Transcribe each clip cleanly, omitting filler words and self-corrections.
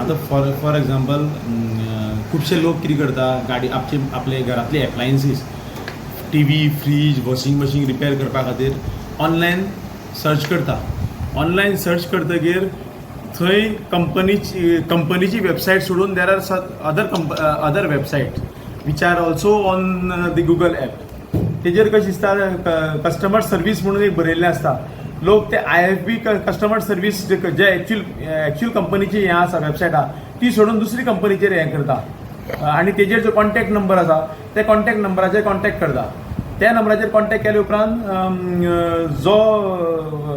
आतां for example, खुबशे लोक कितें करता, गाडी आपचे आपले घरांतले appliances, TV, fridge, washing machine repair करपा खातीर ऑनलायन सर्च करता. ऑनलायन सर्च करतगीर थंय कंपनीची वेबसायट सोडून there are other website which are also on the Google app. तेजेर कशें दिसता, कस्टमर सर्वीस म्हणून एक बरयल्लें आसता. लोक ते आयएफबी कस्टमर सर्वीस जे एक्च्युअल कंपनीची हें आसा, वेबसायट आहा, ती सोडून दुसरी कंपनीचेर हें करता आनी तेजेर जो कॉन्टॅक्ट नंबर आसा, ते कॉन्टॅक्ट नंबराचेर कॉन्टॅक्ट करता. त्या नंबराचेर कॉन्टॅक्ट केले उपरांत जो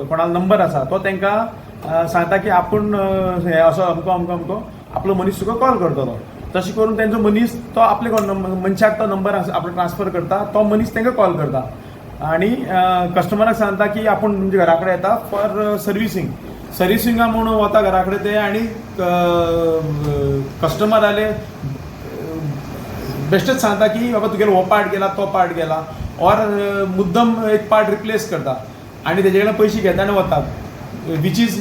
कोणालो नंबर आसा, तो तांकां सांगता की आपूण हे असो अमको अमको अमको आपलो मनीस तुका कॉल करतलो. तशें करून तेंचो मनीस तो आपले कोण मनशाक तो नंबर आपलो ट्रान्सफर करता. तो मनीस तांकां कॉल करता आनी कस्टमराक सांगता की आपूण तुमच्या घरा कडेन येता फॉर सर्विसींग. सर्विसिंगा म्हणून वता घरा कडेन ते आनी कस्टमराले बेश्टेच सांगता की बाबा, तुगेलो हो पार्ट गेला, तो पार्ट गेला, ऑर मुद्दम एक पार्ट रिप्लेस करता आनी तेजे कडल्यान पयशे घेता आनी वतात. Which is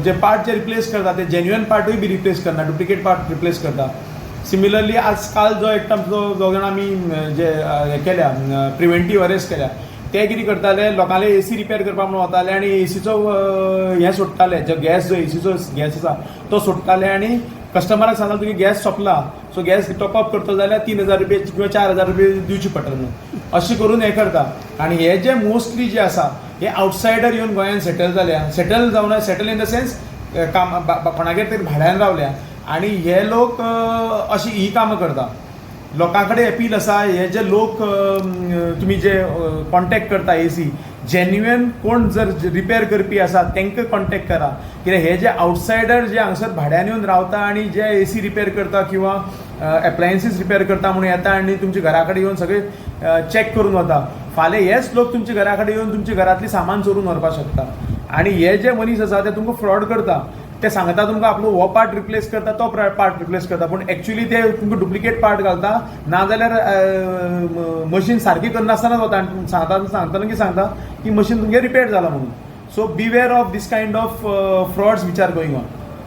J part J replace करता, ते जेन्युअन पार्टूय बी रिप्लेस करना, डुप्लिकेट पार्ट रिप्लेस करता. सिमिलरली, आज काल जो एकटो आमचो दोग जाण आमी जे हे केल्या, प्रिवेंटीव अरेस्ट केल्या, ते कितें करताले, लोकांले एसी रिपेर करपाक म्हणून वताले आनी एसीचो हें सोडटाले, जो गॅस, जो एसीचो गॅस आसा तो सोडटाले आनी कस्टमराक सांगता, तुगे गॅस सोंपला, सो गॅस टॉप अप करतलो जाल्यार 3000 रुपये किंवा 4000 रुपये दिवचे पडटले म्हणून. अशें करून हें करता. आनी हे जे मोस्टली जे आसा, हे आवटसायडर येवन गोंयान सेटल जाल्या, सेटल जावना, सेटल इन the sense काम कोणागेर तरी भाड्यान रावल्या आनी हे लोक अशी ही कामां करता. लोकां कडेन अपील आसा, हे जे लोक तुमी जे कॉन्टेक्ट करता, एसी जेन्युअन कोण जर रिपेर करपी आसा, तांकां कॉन्टेक्ट करा. कित्याक हे जे आवटसायडर जे हांगसर भाड्यान येवन रावता आनी जे एसी रिपेर करता किंवा एप्लायन्सीस रिपेर करता म्हणून येता आनी तुमच्या घरा कडेन येवन सगळे चॅक करून वता, फाल्यां हेच लोक तुमच्या घरा कडेन येवन तुमच्या घरांतली सामान चोरून व्हरपाक शकता. आनी हे जे मनीस आसा, ते तुमकां फ्रॉड करता. ते सांगता तुमकां आपलो हो पार्ट रिप्लेस करता, तो पार्ट रिप्लेस करता, पूण एक्चुली ते तुमकां डुप्लिकेट पार्ट घालता, नाजाल्यार मशीन सारकी करनासतना वता आनी सांगता सांगतना की सांगता की मशीन तुमगें रिपेर जाला म्हणून. So beware of this kind of frauds which are going on.